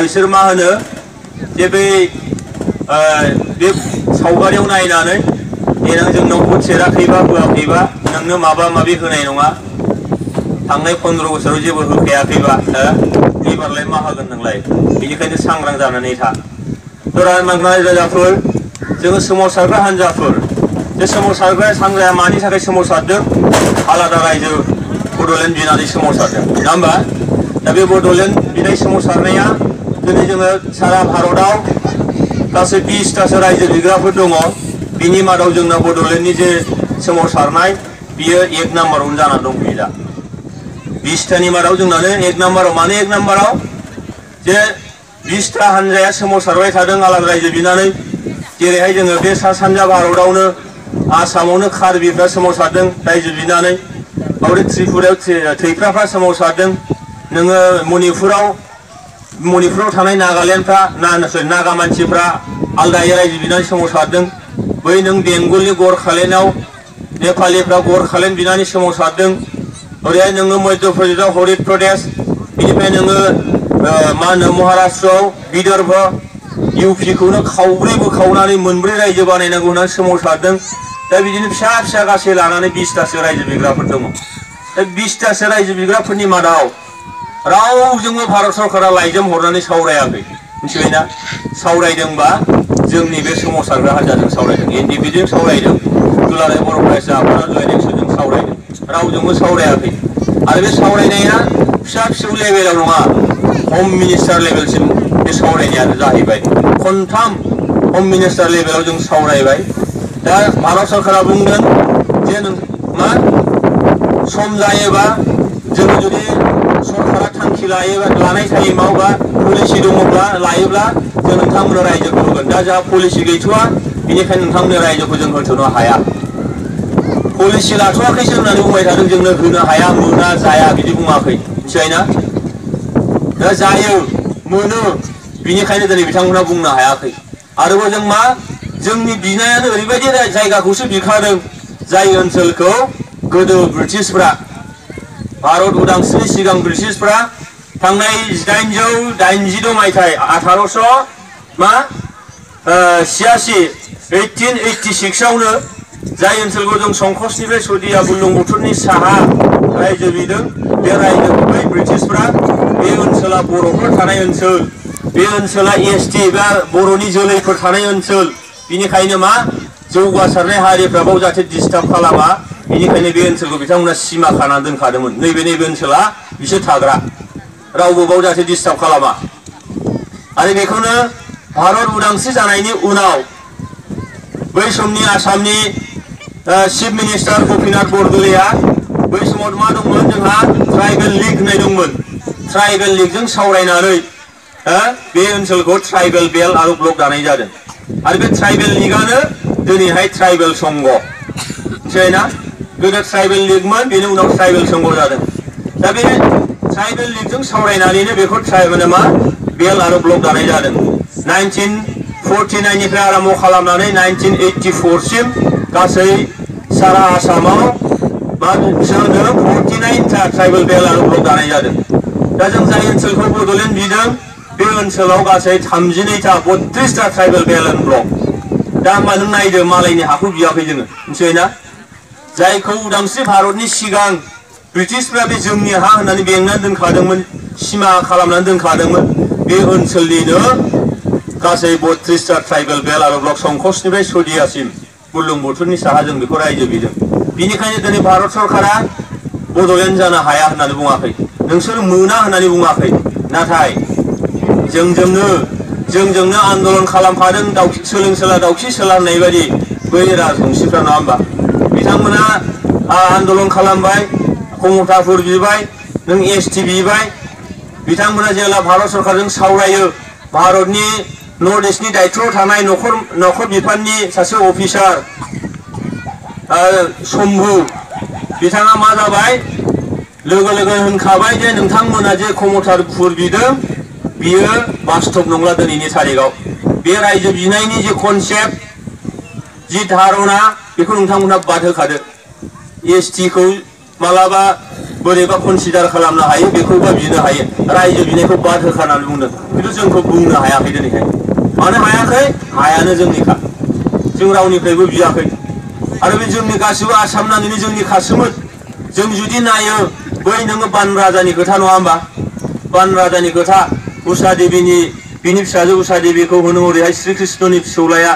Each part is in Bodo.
बिसोर मा होनो जे बे सावगारियाव नायनानै देनां जोंनाव भट सेराखैबा होआखैबा नोंनो माबा माबि होनाय नङा थांनाय 15 बोसोराव जेबो होखायाखैबा एबारलाय मा होगोन नोंलाय बेनिखायनो सांग्रां जानानै था रायजोफोर जोङो सोमावसारग्रा हान्जाफोर जे सोमावसारग्रा हान्जाया मानि थाखाय सोमावसारदों आलादा रायजो बड'लेण्ड बिनानै सोमावसारदों नङा होमबा दा बे बड'लेण्ड बिनाय सोमावसारनाया दिनै जोङो सारा भारतआव गासै 20तासो रायजो बिग्राफोर दङ बिनि मादाव जोंना बड'लेण्डनि जे सोमावसारनाय बियो 1 नाम्बारावनो जानानै दंफैयो दा 20तानि मादाव जोंनानो 1 नाम्बाराव माने 1 नाम्बाराव जे 20ता हान्जाया सोमावसारबाय थादों आलादा रायजो बिनानै जेरैहाय जोङो बे सा सानजा भारतआवनो आसामावनो कार्बिफ्रा सोमावसारदों रायजो बिनानै बावरि त्रिपुरायाव थैफ्राफ्रा सोमावसारदों नोङो मणिपुराव थानाय नागालेण्डफ्रा नागा मानसिफ्रा आलदायै रायजो बिनानै सोमावसारदों बै नों बेंगलनि गरखालेण्डआव नेपालिफ्रा गरखालेण्ड बिनानै सोमावसारदों ओरैहाय नोङो मध्य प्रदेशआव हरित प्रदेश बेनिफ्राय नोङो मा होनो महाराष्ट्रआव विदर्भ इउपिखौनो खावब्रै बोखावनानै मोनब्रै रायजो बानायनांगौ होननानै सोमावसारदों दा बिदिनो फिसा फिसा गासै लानानै 20तासो रायजो बिग्राफोर दङ दा 20तासो रायजो बिग्राफोरनि मादाव रावजोंबो भारत सरकारा लाइजाम हरनानै सावरायाखै मिथिबायना सावरायदोंबा जोंनि बे सोमावसारग्रा हान्जाजों सावरायदों एनडिपिजों सावरायदों दुलाराय बर' फरायसा आफादा जयेन्ट एक्सनजों सावरायदों रावजोंबो सावरायाखै आरो बे सावरायनाया फिसा फिसौ लेभेलाव नङा हम मिनिस्टार लेभेलसिम बे सावरायनायानो जाहैबाय खनथाम हम मिनिस्टार लेभेलाव जों सावरायबाय दा भारत सरकारा बुंदों जे मा सम जायोबा जोङो जुदि सरकारा थांखि लानाय टाइमाव बा पलिसि दङब्ला लायोब्ला जों नोंथांमोननो रायजोखौ होगोन दा जोंहा पलिसि गैथ'वा बेनिखायनो नोंथांमोननो रायजोखौ जों होथ'नो हाया पलिसि लाथ'वाखैसो होननानै बुंबाय थादों जोंनो होनो हाया मोना जाया बिदि बुङाखै मिथिबायना दा जायो मोनो बिनिखायनो दिनै बिथांमोना बुंनो हायाखै आरोबाव जों मा जोंनि बिनायानो ओरैबायदि जायगाखौसो बिखादों जाय ओनसोलखौ गोदो ब्रिटिशफ्रा भारत उदांस्रिनि सिगां ब्रिटिशफ्रा थांनाय 1882 मायथाइ 1886 आवनो जाय ओनसोलखौ जों संकसनिफ्राय सदिया बुरलुंबुथुरनि साहा रायजो बिदों बे रायजोखौ बै ब्रिटिशफ्रा बे ओनसोला बर'फोर थानाय ओनसोल बे ओनसोला एसटि बा बर'नि जोलैफोर थानाय ओनसोल बिनिखायनो मा जौगासारनाय हारिफ्रा बाव जाहाथे डिस्टार्ब खालामा बेनिखायनो बे ओनसोलखौ बिथांमोना सिमा खानानै दोनखादोंमोन नैबे ओनसोला बिसोर थाग्रा रावबो बाव जाहाथे डिस्टार्ब खालामा आरो बेखौनो भारत उदांस्रि जानायनि उनाव बै समनि आसामनि चिफ मिनिस्टार गपिनाथ बरदलैया बै समाव मा दंमोन जोंहा ट्राइबेल लिग होननाय दंमोन ट्राइबेल लिगजों सावरायनानै बे ओनसोलखौ ट्राइबेल बेल्ट आरो ब्लक दानाय जादों आरो बे ट्राइबेल लिगानो दिनैहाय ट्राइबेल संघ मिथिबायना गोदो ट्राइबेल लिगमोन बेनि उनाव ट्राइबेल संघ जादों दा बे ट्राइबेल लिगजों सावरायनानैनो बेखौ ट्राइबेल मा बेल्ट आरो ब्लक दानाय जादों 1949 निफ्राय आरम्भ खालामनानै 1984 सिम गासै सारा आसामाव मा 49टा ट्राइबेल बेल्ट आरो ब्लक दानाय जादों दा जों जाय ओनसोलखौ बड'लेण्ड बिदों बे ओनसोलाव गासै 32टा 32टा ट्राइबेल बेल्ट एन्ड ब्लक दा होमबा नों नायदो मालायनि हाखौ बियाखै जोङो मिथिबायना जायखौ उदांस्रि भारतनि सिगां ब्रिटिशफ्रा बे जोंनि हा होननानै बेंनानै दोनखादोंमोन सिमा खालामनानै दोनखादोंमोन बे ओनसोलनिनो गासै 32टा ट्राइबेल बेल्ट आरो ब्लक संकसनिफ्राय सदियासिम बुरलुंबुथुरनि साहा जों बेखौ रायजो बिदों बिनिखायनो दिनै भारत सरकारा बड'लेण्ड जानो हाया होननानै बुङाखै नोंसोर मोना होननानै बुङाखै नाथाय जोंजोंनो आन्दलन खालामफादों सोलोंसोला दाउखि सोला होननाय बायदि बै राजबंशिफ्रा नङा होमबा बिथांमोना आन्दलन खालामबाय क्षमताफोर बिबाय नों एसटि बिबाय बिथांमोना जेब्ला भारत सरकारजों सावरायो भारतनि नर्थ इस्टनि दायित्वआव थानाय नखर बिफाननि सासे अफिसार शम्भु बिथाङा मा जाबाय लोगो होनखाबाय जे नोंथांमोना जे क्षमताफोर बिदों बियो बास्तब नंला दिनैनि तारिखआव बे रायजो बिनायनि जे कनसेप्ट जि धारणा बेखौ नोंथांमोना बाद होखादो एसटिखौ मालाबा बोरैबा कनसिडार खालामनो हायो बेखौबा बिनो हायो रायजो बिनायखौ बाद होखानानै बुंदों खिन्थु जोंखौ बुंनो हायाखै दिनैहाय मानो हायाखै हायानो जोंनिखा जों रावनिफ्रायबो बियाखै आरो बे जोंनि गासिबो आसाम नाङैनो जोंनि खासोमोन जों जुदि नायो बै नोङो बान राजानि खोथा नङा होमबा बान राजानि खोथा उषा देवीनि बिनि फिसाजो उषा देवीखौ होनो ओरैहाय श्री कृष्णनि फिसौलाया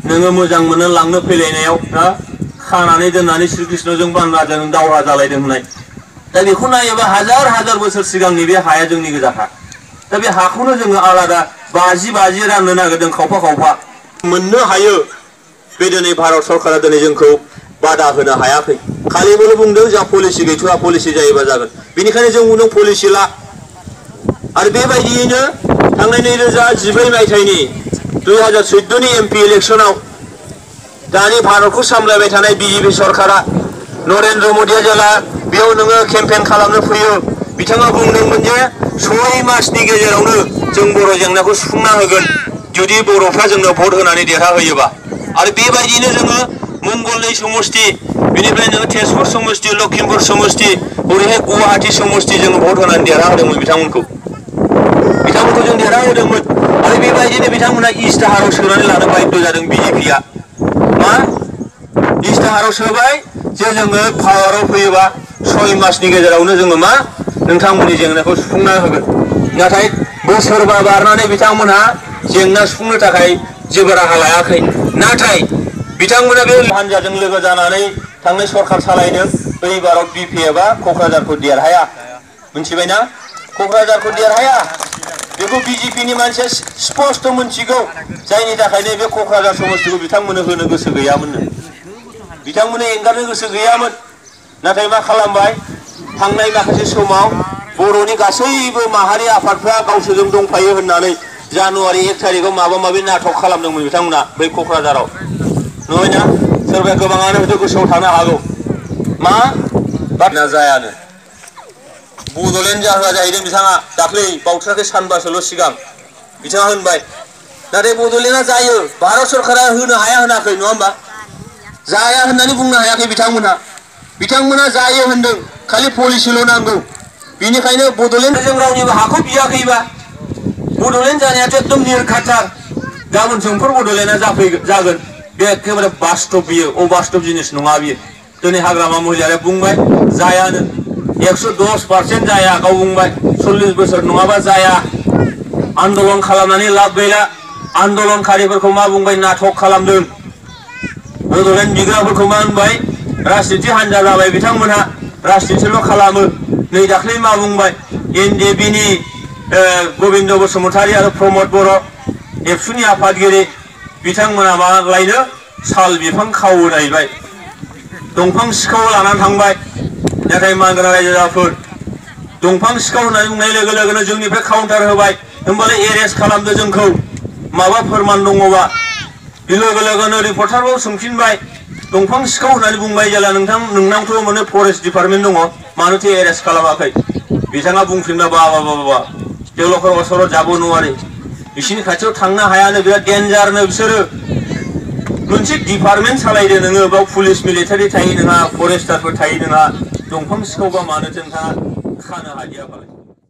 नोङो मोजां मोनो लांनो फैलायनायाव खानानै दोननानै श्री कृष्णजों बान राजाजों दावहा जालायदों होननाय दा बेखौ नायोबा हाजार हाजार बोसोर सिगांनि बे हाया जोंनि गोजाखा दा बे हाखौनो जोङो आलादा बाजि राननो नागिरदों खावफा खावफा मोननो हायो बे दिनै भारत सरकारा दिनै जोंखौ बादा होनो हायाखै खालिबोल' बुंदों जा पलिसि गैथ'आ पलिसि जायोबा जागोन बेनिखायनो जों बुंदों पलिसि ला आरो बेबायदियैनो थांनाय 2014 मायथाइनि 2014 नि MP इलेक्शनाव दानि भारतखौ सामलायबाय थानाय बीजेपी सरकारा नरेन्द्र मोदीआ जेला बेयाव नोङो केम्पेन खालामनो फैयो बिथाङा बुंदोंमोन जे 6 मासनि गेजेरावनो जों बर' जेंनाखौ सुफुंना होगोन जुदि बर'फ्रा जोंनो भट होनानै देरहाहोयोबा आरो बेबायदिनो जोङो मंगलदै समष्टि बेनिफ्राय नोङो तेजपुर समष्टि लखिमपुर समष्टि ओरैहाय गुवाहाटी समष्टि जों भट होनानै देरहाहोदोंमोन बिथांमोनखौ जों देरहाहोदोंमोन आरो बेबायदिनो बिथांमोना इस्ताहाराव सोनानै लानो बाध्य जादों बीजेपीआ मा इस्ताहाराव सोबाय जे जोङो पावाराव फैयोबा 6 मासनि गेजेरावनो जोङो मा नोंथांमोननि जेंनाखौ सुफुंना होगोन नाथाय बोसोरबा बारनानै बिथांमोनहा जेंना सुफुंनो थाखाय जेबो राहा लायाखै नाथाय बिथांमोना बे हानजाजों लोगो जानानै थांनाय सरकार सालायदों एबाराव BPFआ क'क्राझारखौ देरहाया मिथिबायना क'क्राझारखौ देरहाया बेखौ बीजेपीनि मानसिया स्पष्ट मोनथिगौ जायनि थाखायनो बे क'क्राझार समष्टिखौ बिथांमोननो होनो गोसो गैयामोननो बिथांमोननो एंगारनो गोसो गैयामोन नाथाय मा खालामबाय थांनाय माखासे समाव बर'नि गासैबो माहारि आफादफ्रा गावसोरजों दंफायो होननानै जानुवारि 1 तारिखआव माबा माबि नाटक खालामदोंमोन बिथांमोना बै क'क्राझाराव नङाना सोरबा गोबाङानो हयथ' गोसोआव थानो हागौ मा बादना जायानो बड'लेण्ड जाहोआ जाहैदों बिथाङा दाख्लै बावथ्राखै सानबासोल' सिगां बिथाङा होनबाय नाथाय बड'लेण्डआ जायो भारत सरकारा होनो हाया होनाखै नङा होमबा जाया होननानै बुंनो हायाखै बिथांमोना जायो होनदों खालि पलिसिल' नांगौ बेनिखायनो बड'लेण्ड जों रावनिबो हाखौ बियाखैबा बड'लेण्ड जानायाथ' एकदम निरखाथार गाबोन समफोर बड'लेण्डआ जागोन बे एखेबारे बास्तब बियो अबास्तब जिनिस नङा बियो दिनै हाग्रामा महिलारिया बुंबाय जायानो 110% जाया गाव बुंबाय 40 बोसोर नङाबा जाया आन्दोलन खालामनानै लाब गैला आन्दोलनकारिफोरखौ मा बुंबाय नाटक खालामदों बड'लेण्ड बिग्राफोरखौ मा होनबाय राजनिति हान्जा जाबाय बिथांमोनहा राजनितिल' खालामो नै दाख्लै मा बुंबाय NDBनि गोविन्द बसुमतारी आरो प्रमद बर' एबसुनि आफादगिरि बिथांमोना मा लायनो साल बिफां खावो नायबाय दंफां सिखाव लानानै थांबाय नाथाय मानग्रा रायजो राजाफोर दंफां सिखाव होननानै बुंनाय लोगो लोगोनो जोंनिफ्राय काउन्टार होबाय होमबालाय एरेस्ट खालामदो जोंखौ माबा फोरमान दङबा लोगो लोगोनो रिपर्टारखौ सोंफिनबाय दंफां सिखाव होननानै बुंबाय जेला नोंनावथ' माने फरेस्ट डिपार्टमेन्ट दङ मानोथो एरेस्ट खालामाखै बिथाङा बुंफिनबाय बाबा देवलकर असर जाबो नवारि बिसिनि खाथियाव थांनो हायानो बिराद डेन्जारनो बिसोरो मोनसे डिपार्टमेन्ट सालायदो नोङो बाव पुलिस मिलिटारि थायो नोंहा फरेस्टारफोर थायो नोंहा दंफां सिखावबा मानोथो नोंथाङा खानो हादिया फालाय